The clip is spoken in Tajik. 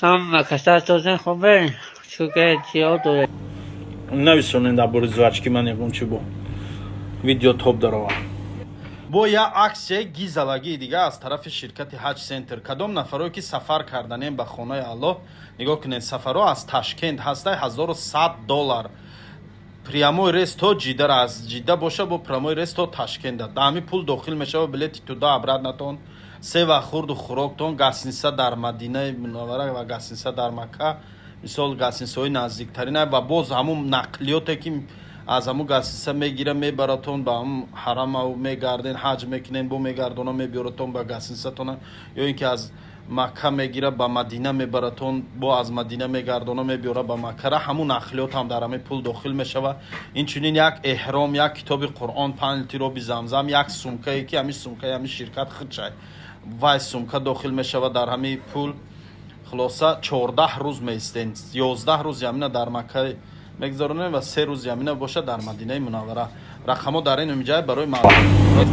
Ҳама касал созен, хубе, шукр, зиёд доред. Нависонен дар бори жвачки ман ягон чи, бо видео топ дарова. Бо як аксияи гизалагии дига аз тарафи ширкати Ҳаҷ Центр. Кадом нафарое ки сафар карданем ба хонаи Аллоҳ, нигоҳ кунед, сафарҳо аз Ташкент ҳастай, 1100 доллар, прямой рейс то Ҷиддара, аз Ҷидда боша, бо прямой рейс то Ташкента. Даҳами пул дохил мешава билети туда обратнатон, се вақт хурду хӯроктон, гостиница дар Мадинаи Мунаввара ва гостиница дар Макка, мисол, гостиницаҳои наздиктарина, ва боз ҳамун нақлиёте ки аз ҳамун гостиница мегира, мебаратон ба ҳамун ҳарама, мегарден, ҳаҷ мекунен, бо мегардона, мебиёратон ба гостиницатона, ё ин ки аз Макка мегира, ба Мадина мебаратон, бо аз Мадина мегардона, мебиёра ба Маккара. Ҳамун нақлиёт ҳам дар ҳамин пул дохил мешава. Инчунин як эҳром, як китоби Қуръон, 5 литр оби Замзам, як сумкае ки ҳамин сумкаи ҳамин ширкат худшай, вай сумка дохил мешава дар ҳамин пул. Хулоса, 14 рӯз меистен, 11 рӯз ямина дар Макка мегузаронем ва 3 рӯз ямина боша дар Мадинаи Мунаввара. Рақамҳо дар ин ҷай барои маълум.